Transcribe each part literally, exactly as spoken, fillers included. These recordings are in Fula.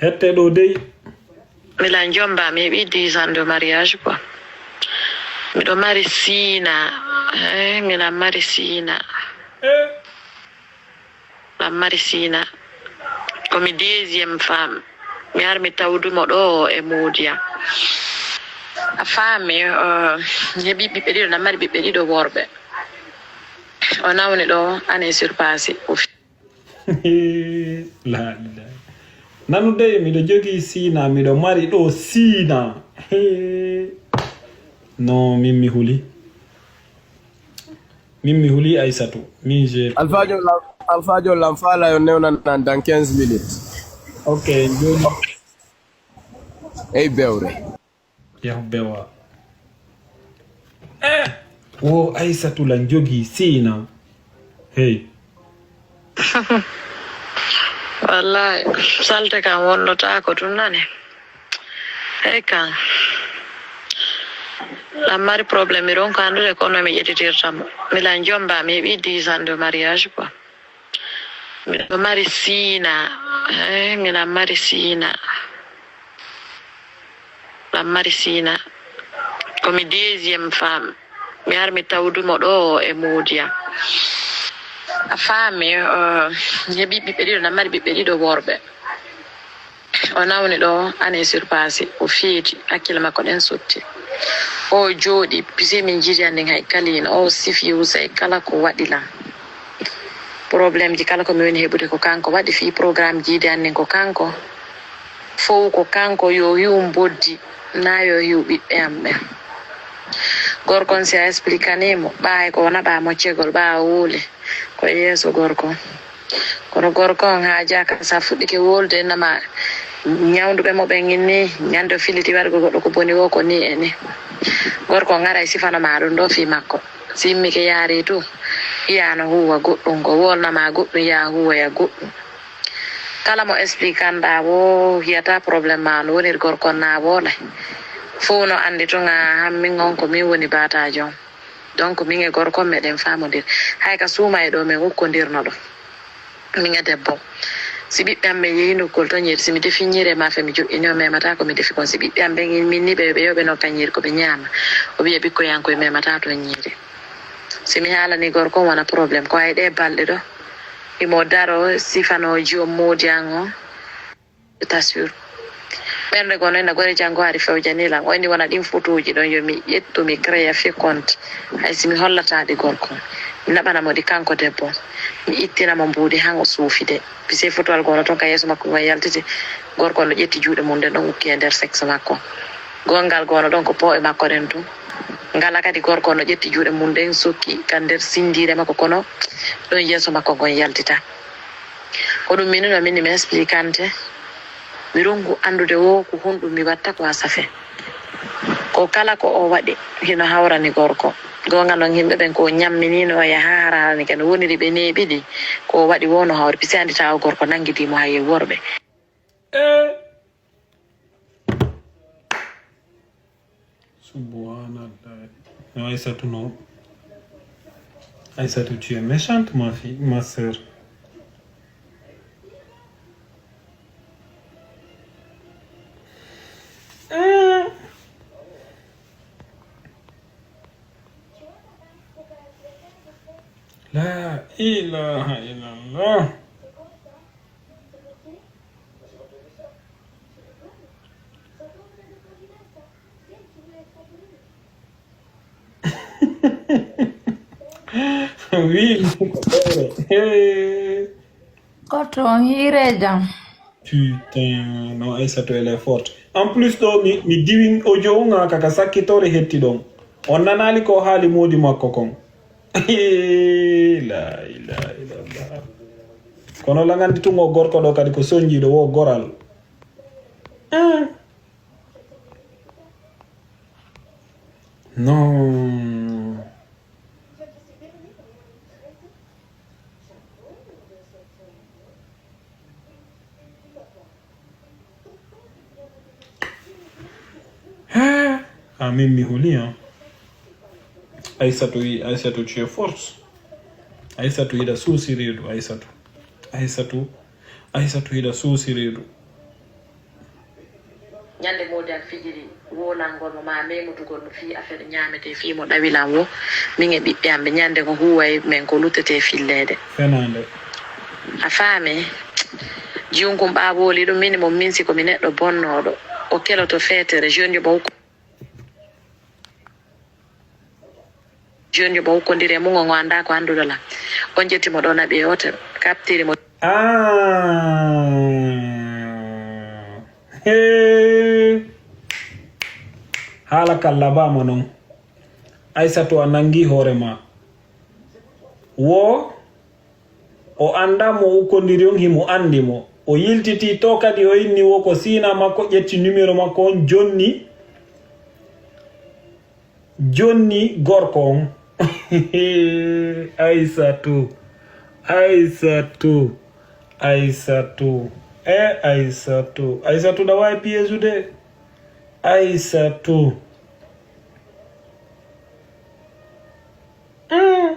Hette ɗo dey. Mila jomba mi heɓi dix ans de mariage quoi. Miɗo mari sina. Eh, mila mari sina. Mila mari sina. Komi deuxième femme. Mi ar mi tawdumo ɗo e Modiya. A faami, eh, mi heɓi ɓiɓɓe ɗiɗo, na mari ɓiɓɓe ɗiɗo worɓe. O nawni ɗo année surpassé. O fi- La ilaha. Nanu dey, miɗo jogii sina, miɗo mari ɗo sina. No, min mi huli. Min mi huli Aysatu. Min je. Alpha Jolam, Alpha Jolam, fala yo newnan nan dans quinze minutes. Ok, joni. Ey bewre. Yah bewa. Eh, wo Aysatu lan jogii sina. Hey. Wallahi, salte kan wonnotaako tun nane. Hey kan. Lan mari problème, miɗon ko anndude kono mi ƴettitirta mo. Milan jomba, mi heɓi dix ans de mariage quoi. Miɗo mari sina. Eh, milan mari sina. Lan mari sina. Komi deuxième femme. Mi ar mi tawdumo ɗo e Modiya. A faami, eh, mi heɓi ɓiɓɓe ɗiɗo, na mari ɓiɓɓe ɗiɗo worɓe. O nawni ɗo année surpassé, o feeti, hakkille makko ɗen sotti. O jooɗi, pise min jiidi anndin hay kalino, o sifi usay kala ko waɗi lan. Problème ji kala ko mi woni heɓude ko kanko waɗi fii programme jiidi anndin ko kanko. Fow ko kanko yo hiw mboddi, na yo hiw ɓiɓɓe am ɓen. Gorko on si a explikanimo, ɓa hay ko o naɓa moccegol, ɓa o wuli. Ko yeeso gorko. Kono gorko on haajaaka, sa fuɗɗike wolude, nama ñawnduɓe mo ɓen inni, ñande o filliti waɗugo goɗɗo ko boni wo, ko ni e ni. Gorko on aray sifano ma ɗum ɗo fii makko. Si immike yaari tu, iya no huwa goɗɗum, ko wolna ma goɗɗum, ya huwa ya goɗɗum. Kala mo explikanɗa wo, hiyata problème ma no woniri gorko on na wolay. Fow no anndi tun a hammin on ko min woni batajo on. Donc, min e gorko on meɗen faamondiri. Hay ka suuma e ɗo men ukkondirno ɗo. Min e debbo. Si ɓiɓɓe am ɓen yehi nokkol to ñiiri, si mi defi ñiiri e maafe mi joƴƴini o memata ko mi defi kon. Si ɓiɓɓe am ɓen min ni ɓe ɓe yo ɓe nokka ñiiri ko ɓe ñaama. O wiya ɓikkoy an koy memata to ñiiri. Si mi haalani gorko on wona problème. Ko ay ɗe balɗe ɗo. Imo daro sifano jiwo moodi an on. Taswir. Ɓernde goo noon ina gore janngo hari fewjani lan. O inni wona ɗiin fotooji ɗoon yo mi ƴettu, mi créa fii compte. Hay si mi hollataa ɗi gorko, mi naɓana mo ɗi kanko debbo. Mi ittina mo mbuuɗi han o suufi de. Pise fotowal goo no toon ka yeeso makko ngon yaltiti. Gorko no ƴetti juuɗe mum ɗen ɗon ukki e nder sexe makko. Gongal goo no ɗon ko poo'e makko ɗen tun. Ngala kadi gorko no ƴetti juuɗe mum ɗen sokki ka nder sinndiire makko kono ɗon yeeso makko ngon yaltita. Ko ɗum minino min mi explikante. Mi rongu anndude wo ko honɗum mi watta ko a safe. Ko kala ko o waɗi hino hawrani gorko. Goonga non yimɓe ɓen ko ñamminino ya haa harani kadi woniri ɓe neeɓiɗi ko o waɗi wo no hawri pise anndi tawa gorko nangidi mo haye worɓe. Subhanallah. No Aïssatou, non. Aïssatou, tu es méchante, ma fille, ma sœur. Hein? La ilaha illallah. Wi ko ɓeere. Hey. Ko toon hiire jam. Putain, non, Aïssatou, elle est forte. En plus, ɗo mi, mi diwin audio nga kaka sakkitore hetti ɗon. On nanaali ko haali moodi makko kon. La ilaha illallah. Kono langandi tun o gorko ɗo kadi ko sonjiiɗo wo goral. Ah. Non. Ah, ah, min mi huli, hein. Aïssatou, Aïssatou, tu es forte. Aïssatou, hiɗa suusi reedu, Aïssatou. Aïssatou, Aïssatou, hiɗa suusi reedu. Ñande Moodi Alfijiri wolangol mo ma memutugol mo fii affaire ñaamete fii mo ɗawilan wo min e ɓiɓɓe am ɓe ñande ko huuway men ko luttete filleede. Fenaande. A faami? Junkun ɓaa woli ɗum min mo min si ko mi neɗɗo bonnooɗo. O keloto feetere, joni yo ɓaw ko. Joni yo ɓe hukkondire e mum, on o anndaa ko annduɗo lan. On ƴetti mo ɗo naɓi e hotel, kaɓtiri mo. Ah. Hee. Haala kan labaama non. Aysatu a nanngi hoore ma. Wo. O anndaa mo ukkondiri on, himo anndi mo. O yiltitii to kadi, o inni wo ko siina makko, ƴetti numéro makko on, jonni, jonni gorko on. Aysatu, Aysatu, Aysatu, e Aysatu, Aysatu ɗa waawi piyeesude. Aysatu. Mm.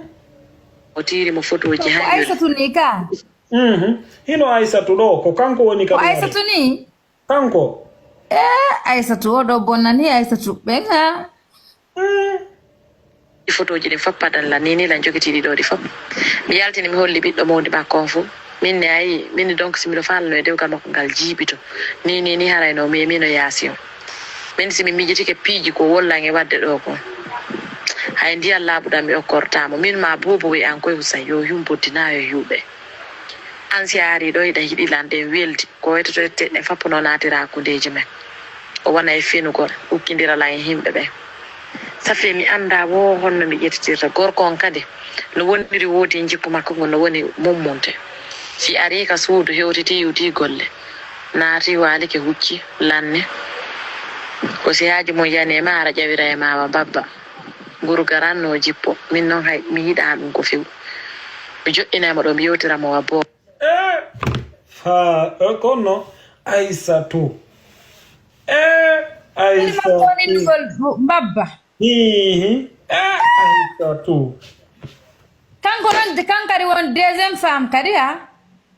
O tiiri mo fotooji. Ko haa Aysatu ni ka? Mhm. Hino Aysatu ɗo, ko kanko woni ka. Ko Aysatu ni? Kanko. Eh, Aysatu o ɗo bonnani Aysatu ɓen ha. Mm. Ɗi fotooji ɗin fof padan lan, ni, ni lan jogiti ɗi ɗo ɗi fof. Mi yaltini, mi holli ɓiɗɗo mawndi makko on fof. Min ne, ayi, min ne, donc, si miɗo faalano e dewgal makko ngal jiiɓito. Ni, ni, ni, harayno mi, mino yaasi on. Min si mi miijitike piiji ko wollan e waɗde ɗo ko. Hay ndiyan laaɓuɗan mi okkortaa mo. Min ma boobo wi an koy Husay, yo yum boddi na yo yuuɓe. An si a ari ɗo hiɗa hiɗi lan ɗen weldi. Ko waytoto ette ɗen fof no naatira hakkundeeji men. O wona e fenugol, ukkindira lan e yimɓe ɓen. Safi mi anndaa wo honno mi ƴettitirta. Gorko on kadi, no woniri woodi njikku makko ngun, no woni mummunte. Si arii ka suudu, hewtitii, iwtii golle, naatii, waalike, huccii, lanni. Ko si haaju mun yani e maa, hara ƴawira e maa wa mbabba. Nguru garanno jippo. Min non hay, mi yiɗaa ɗum ko few. Mi joɗɗinay mo ɗo, mi yewtira mo wa boo. Eh, fa, eh, kono Aysatu. Eh, Aysatu. Woni makko woni ngol mbabba. Hihi. Eh, Aysatu. Kanko non, kankari won deuxième femme kadi, ha?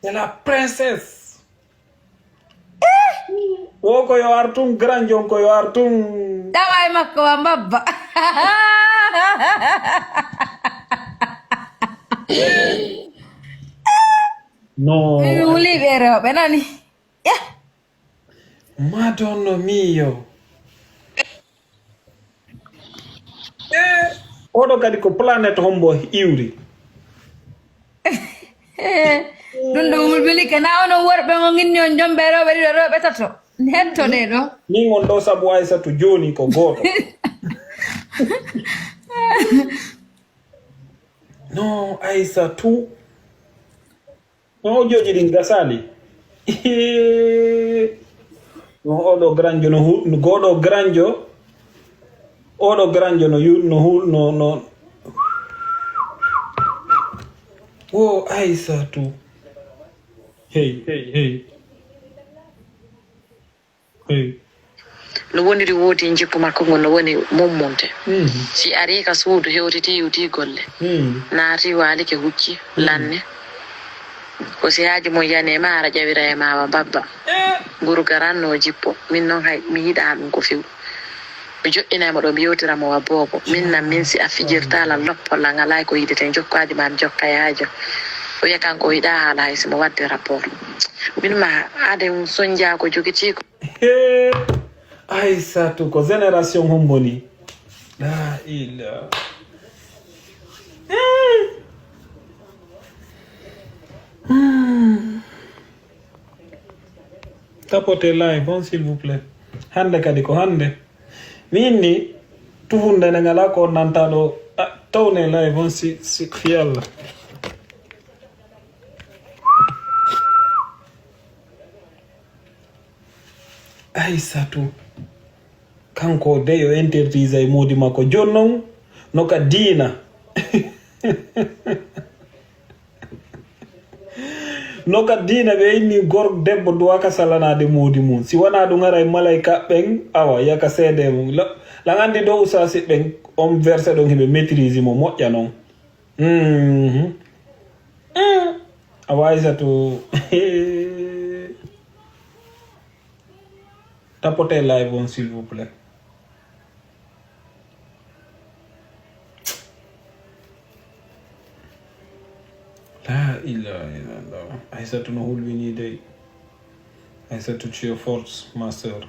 C'est la princesse. Eh! Wo ko yo artun, grand jon ko yo artun. Tawa e makko wa mbabba. No. Mi wuli ɓe rewɓe nani. Eh! Madonna mio. Eh, oɗo kadi ko planète hombo iwri? Ɗum ɗo wulwilike. Na onon worɓe ngo nginni on jombe rewɓe ɗiɗo, rewɓe tato. Hetto ɗe ɗo. Min on ɗo sabu Aysatu joni ko gooto. No, Aysatu. No, o jooɗi ɗin gasaali. No, oɗo granjo no hu-, no goɗo granjo. Oɗo granjo no yu-, no hu-, no, no. Wo Aysatu. Hey, hey, hey. Hey. No woniri woodi njikku makko ngun, no woni mummunte. Mm. Si arii ka suudu, hewtitii, iwtii golle. Mm. Naatii, waalike, huccii, mm, lanni. Ko si haaju mun yani e maa, hara ƴawira e maa wa mbabba. Eh. Nguru garanno jippo. Min non hay, mi yiɗaa ɗum ko few. Mi joɗɗinay mo ɗo, mi yewtira mo wa boobo. Min nan min si a fijirtaa lan loppol lan, alaa ko yiɗeten, jokku haaju maa, mi jokka haaju. O wiya kanko o yiɗaa haala hay si mo waɗde rapport. Min ma aden sonjaa ko jogitii ko. Hee, Aysatu ko génération hombo ni? La ila. Hmm. Hmm. Tapote live on, s'il vous plaît. Hannde kadi ko hannde. Min ni, tufunde nde ngalaa ko on nanta ɗo. Ah, tawne live on si, si, fi Allah. Aysatu, kanko dey o interdisa e moodi makko. Jooni non, no ka diina. No ka diina ɓe inni gor-, debbo duwaka salanaade moodi mum. Si wanaa ɗum ara e malayka ɓen, awa, yaka seede mum. La-, lan anndi ɗo usasi ɓen, on verse ɗon hiɓe maîtrise mo moƴƴa non. Mhm. Mm. Awa Aysatu. Tapotez live on, s'il vous plaît. La ilaha illallah. Aïssatou no hulwini dey. Aïssatou, tu es forte, ma sœur.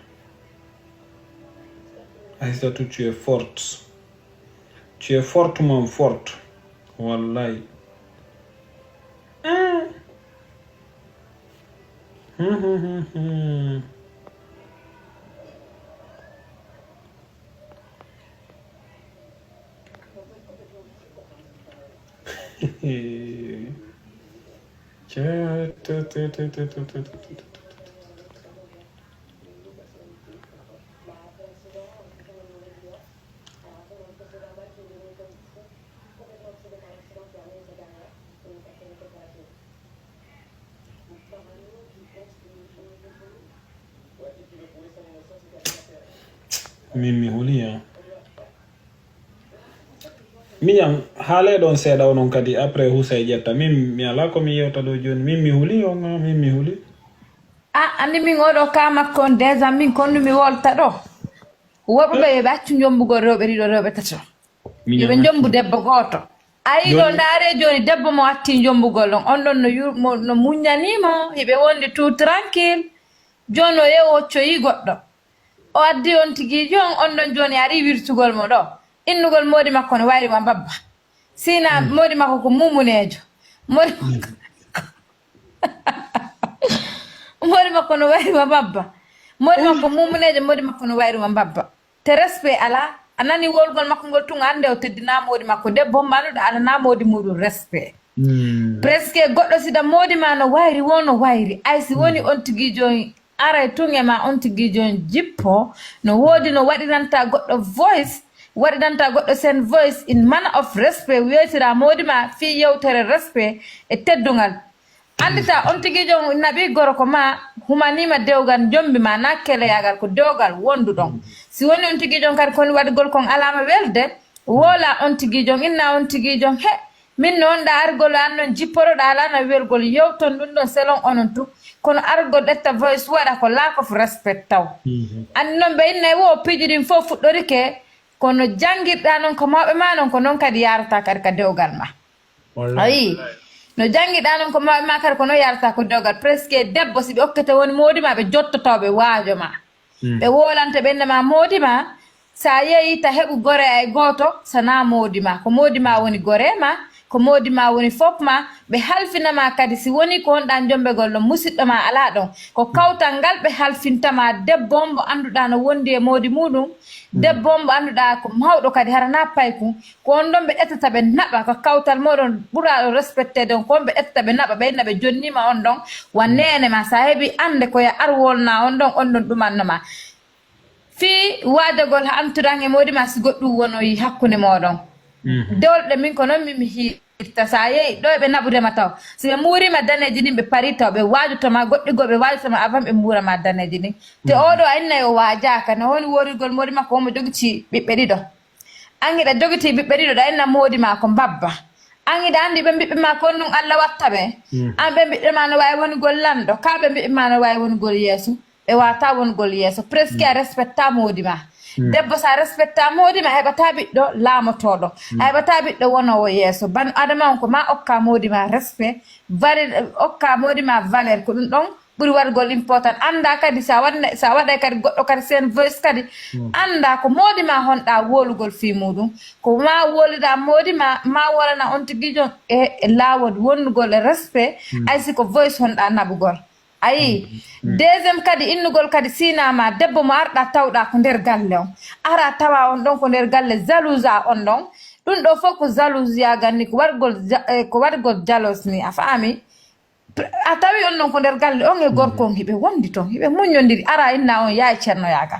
Aïssatou, tu es forte. Tu es forte, mon forte. Wallahi. Ah. Hum, hum, hum, hum. Min mi huli, hein. Miñam, haale ɗon seeɗa onon kadi, après Husay ƴetta. Min mi alaa ko mi yewta ɗo jooni. Min mi huli on, min mi huli. A, anndi min oɗo ka makko on déjà, min kondu mi wolta ɗo. Worɓe ɓe yo ɓe accu jombugol rewɓe ɗiɗo, rewɓe tato. Yo ɓe jombu debbo gooto. A yii ɗo, ndaare jooni debbo mo atti jombugol on. On ɗon no yur-, mo, no muññanii mo, hiɓe wondi tout tranquille. Jooni o yehi o hoccoyi goɗɗo. O addi on tigi joon, on ɗon jooni ari wirtugol mo ɗo. Innugol moodi makko no wayri wa mbabba. Sina moodi makko ko mumuneejo. Moodi makko, moodi makko no wayri wa mbabba. Moodi makko mumuneejo, moodi makko no wayri wa mbabba. Te respect alaa. A nani wolgol makko ngol tun, annde o teddinaa moodi makko. Debbo mbanuɗo alana moodi muɗum respect. Presque goɗɗo sida moodi ma no wayri wo no wayri. Ay si woni on tigi jooni aray tun e ma on tigi jooni jippo, no woodi no waɗiranta goɗɗo voice, waɗiranta goɗɗo seen voice in manner of respect, wiyotira moodi ma fii yewtere respect e teddungal. Anndita on tigi jooni naɓi gorko ma, humaniima dewgal jombi ma, na keleyagal ko dewgal wonduɗon. Si woni on tigi jooni kadi kon waɗugol kon alaama welde, woola on tigi jooni, inna on tigi jooni, he, min no wonɗa argol an non jipporoɗa alaa na welgol yewton ɗum ɗon selon onon tun. Kono argol ƴetta voice waɗa ko lack of respect taw. Anndi noon ɓe innay wo piiji ɗin fof fuɗɗorike, kono janngirɗa noon ko mawɓe ma noon, ko noon kadi yarata kadi ka dewgal ma. Ayi, no janngirɗa noon ko mawɓe ma kadi ko noon yarata ko dewgal. Presque debbo si ɓe okkete woni moodi ma, ɓe jottoto ɓe waajo ma. Ɓe wolante ɓe innama moodi ma, sa yeeyi ta heɓu gore ay gooto, sana moodi ma. Ko moodi ma woni gore ma, ko moodi ma woni fop ma, ɓe halfina ma kadi si woni ko wonɗa jombegol ɗon, musiɗɗo ma alaa ɗon. Ko kawtal ngal ɓe halfinta ma debbo on mo annduɗa no wondi e moodi muɗum, debbo on mo annduɗa ko mawɗo kadi hara na payku, ko on ɗon ɓe ƴettata ɓe naɓa, ko kawtal moɗon ɓuraɗo respecté ɗon, ko on ɓe ƴettata ɓe naɓa, ɓe inna ɓe jonnima on ɗon, wa neene ma, sa heɓi annde ko ya ar wolna on ɗon, on ɗon ɗumanno ma. Fii waajagol ha anturan e moodi ma si goɗɗum wonoyi hakkunde mooɗon. Dolɗe min ko non min mi hiirta. Sa yehi ɗo ɓe naɓude ma taw. Si ɓe muurima daneeji ɗin ɓe pari taw ɓe waajoto ma goɗɗi goo ɓe waajoto ma avant ɓe muura ma daneeji ɗin. Te oɗo a innay o waajaaka no woni woorigol moodi makko omo jogiti ɓiɓɓe ɗiɗo. An hiɗa jogiti ɓiɓɓe ɗiɗo ɗa inna moodi ma ko mbabba. An hiɗa anndi ɓen ɓiɓɓe ma kon nun Alla watta ɓe. An ɓen ɓiɓɓe ma no waawi wonugol lanɗo. Ka ɓen ɓiɓɓe ma no waawi wonugol yeeso. Ɓe wata wongol yeeso presque a respecta moodi ma. Debbo sa respecta moodi ma heɓata ɓiɗɗo laamotoɗo, a heɓata ɓiɗɗo wonowo yeeso. Banu adama on ko ma okka moodi ma respect, valeur, okka moodi ma valeur. Ko ɗum ɗon ɓuri wargol important. Annda kadi sa waɗna, sa waɗay kadi goɗɗo kadi sen voice kadi, annda ko moodi ma honɗa wolugol fii muɗum. Ko ma wolida moodi ma ma wolana on tigi jon e, e laawol wonnugol e respect. Ay si ko voice honɗa naɓugol. Ayi. Deuxième kadi innugol kadi sinama debbo mo arɗa tawɗa ko nder galle on, ara tawa on ɗon ko nder galle jalousa on ɗon. Ɗum ɗo fof ko jalousiyagal ni, ko waɗgol ja- eh, ko waɗgol jalos ni, a faami? A tawi on ɗon ko nder galle on e gorko on hiɓe wondi ton hiɓe muññondiri, ara inna on yaay ceernoyagal.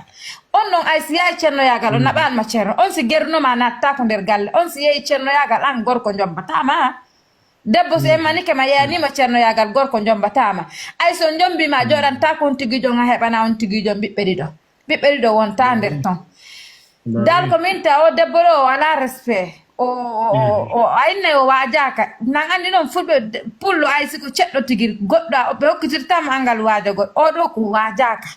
On ɗon ay si yaay ceernoyagal o naɓanma ceerno on, si gernoma natta ko nder galle on, si yeeyi ceernoyagal an gorko jombatama. Debbo si emmanike ma yeyanima ceernoyagal gorko jombatama. Ay so jombima joɗanta ko on tigi jon a heɓana on tigi jon ɓiɓɓe ɗiɗo. Ɓiɓɓe ɗiɗo wonta nder ton. Dal ko min ta o debbo ɗo o ala respect. O o o a innay o waajaka. Nan anndi noon fulɓe pullo ay siko ceɗɗo tigi goɗɗo a ɓe hokkitirtama angal waajagol o ɗo ko waajaka.